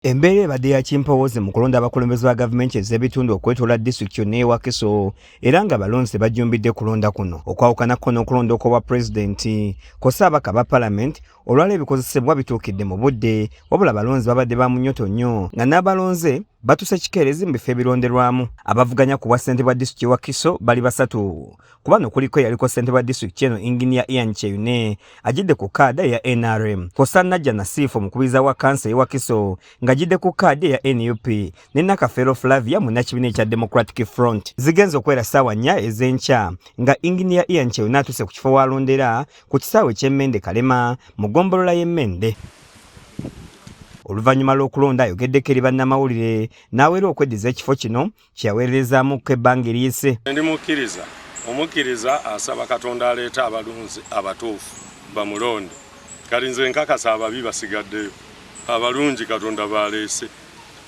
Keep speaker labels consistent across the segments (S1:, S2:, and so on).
S1: Embeera ebadde ya kimpowooze mu kulonda abakulembeze ba gavumenti ez'ebitundu okwetoola disitulikiti yonna ey'e Wakiso era nga abalonzi tebajjumbidde kulonda kuno okwawukanako n'okulonda okw'obwa pulezidenti kw'ossa ababaka ba palamenti olwala ebikozesebwa bituukidde mu budde wabula abalonzi babadde ba munyoto nnyo nga n'abalonze batuuse kikeerezi mu bifo ebironderwamu. Abavuganya ku bwa ssentebe bwa disitulikiti y'e Wakiso bali basatu. Ku bano kuliko eyaliko ssentebe wa disitulikiti eno Inginiya Ian Kyeyune ajidde ku kaadi eya NRM, kw'ossa Najja Nasiifu omukubiriza wa kkanso ey'e Wakiso ng'ajidde ku kaadi eya NUP ne Nakafeero Flavia munnakibiina ekya Democratic Front. Zigenze okuwera ssaawa nnya ez'enkya nga Inginiya Ian Kyeyune atuuse ku kifo w'alondera ku kisaawe ky'e Mmende Kalema mu ggombolola y'e Mmende. Oluvannyuma lw'okulonda ayogeddeko eri bannamawulire n'awera okweddiza ekifo kino kye yaweererezaamuko ebbanga eriyise.
S2: Ndi mukkiriza. Omukkiriza asaba Katonda aleete abalonzi abatuufu bamulonde. Kati nze nkakasa ababi basigaddeyo, abalungi Katonda b'aleese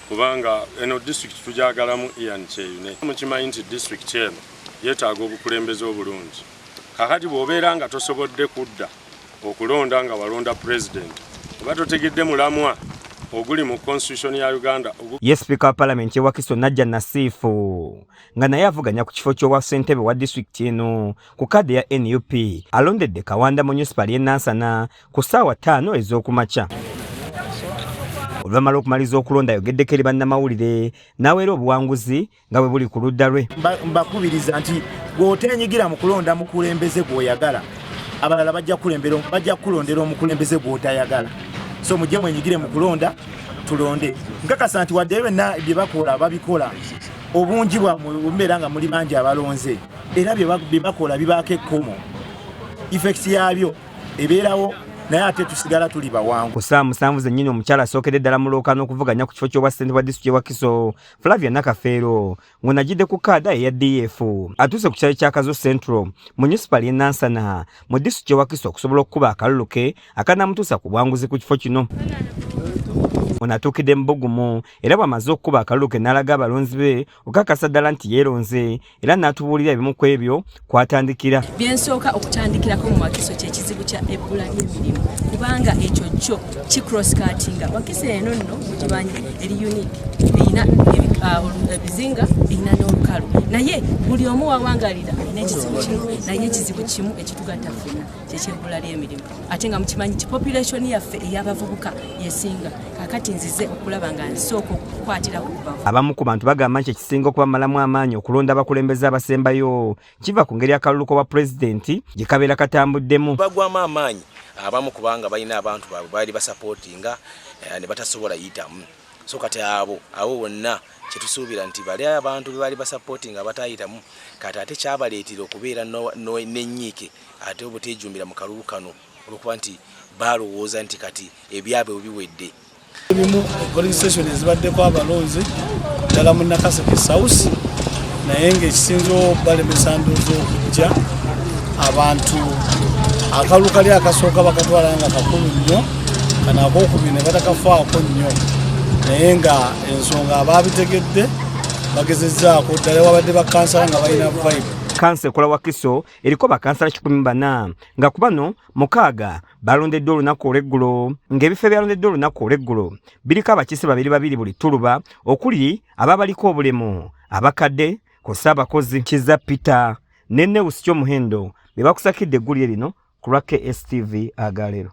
S2: kubanga eno disitulikiti tugyagalamu Ian Kyeyune. Mukimanyi nti disitulikiti eno yeetaaga obukulembeze obulungi. Kakati bw'obeera nga tosobodde kudda okulonda nga walonda pulezidenti oba totegedde mulamwa oguli mu constitution ya Uganda.
S1: Ye sipiika wa palamenti e Wakiso Najja Nasiifu nga naye avuganya ku kifo ky'obwa ssentebe wa disitulikiti eno ku kaadi eya nup alondedde Kawanda munisipali y'e Nansana ku ssaawa ttaano ez'okumakya. Oluvannyuma lw'okumaliriza okulonda ayogeddeko eri bannamawulire n'awera obuwanguzi nga bwe buli ku ludda lwe.
S3: Mbakubiriza nti bw'oteenyigira mu kulonda mukulembeze gw'oyagala, abalala bajja kukulondera omukulembeze gw'otayagala. So mujje mwenyigire mu kulonda, tulonde. Nkakasa nti wadde byonna bye bakola babikola, obungi bwammwe bwe mubeera nga muli bangi abalonze, era bye bakola bibaako ekkomo, effect yaabyo ebeerawo, naye ate tusigala tuli bawangu.
S1: Ku ssaawa 7 zennyini omukyala asookedde ddala mu lwokaano okuvuganya ku kifo ky'obwa ssentebe bwa disitulikiti y'e Wakiso Flavia Nakafeero ng'onajjidde ku kaada eya DF atuuse ku kyalo kya Kazo Central munisipali y'e Nansana mu disitulikiti y'e Wakiso okusobola okukuba akalulu ke akanaamutuusa ku bwanguzi ku kifo kino. Ono atuukidde mu bbugumu era bw'amaze okukuba akalulu ke n'alaga abalonzi be okukakasa ddala nti yeeronze era n'atubuulira ebimu ku ebyo kwatandikira.
S4: Bye nsooka okutandikirako mu Wakiso kye kizibu kya ebbula ly'emirimu kubanga ekyo kyo ki cross cuttinga. Wakiso eno nno mugimanyi eri unique, erina ebizinga, erina n'olukalu, naye buli omu wawangalira alina ekizibu kimu, naye ekizibu kimu ekitugatta ffenna kyeky'ebbula ly'emirimu, ate nga mukimanyi nti population yaffe ey'abavubuka yesinga. Kakati nzize okulaba nga nsooka okukwatira ku bavu.
S1: Abamu ku bantu bagamba nti ekisinga okubamalamu amaanyi okulonda abakulembeze abasembayo kiva ku ngeri akalulu k'obwa pulezidenti gye kabeera katambuddemu.
S5: Bagwamu amaanyi abamu kubanga balina abantu baabwe baali basapootinga ne batasobola yitamu, so kati abo bonna kyetusuubira nti bali abantu be baali basapootinga abatayitamu kati ate kyabaleetera okubeera n'ennyiike ate obuteejumbira mu kalulu kano olwokuba nti balowooza nti kati ebyabwe biwedde.
S6: Ebimu polling station ezibaddeko abalonzi ddala mu Nakaseke South, naye ng'ekisinze obalemesa ndowooza okujja abantu akalulu kali akasooka bakatwala nga kakulu nnyo, kano akookubiri ne batakafaako nnyo, naye nga ensonga abaabitegedde bagezezzaako ddala wabadde bakansala nga balina vibe.
S1: Kanso ekola Wakiso eriko bakansala 104 nga ku bano 6 balondeddwa olunaku olw'eggulo, ng'ebifo ebyalondeddwa olunaku olw'eggulo biriko abakiise babiri babiri buli ttuluba okuli ababaliko obulemu, abakadde kw'ossa abakozi. Kizza Peter ne Neus Kyomuhendo be bakusakidde eggulire lino ku lwa KSTV agaleero.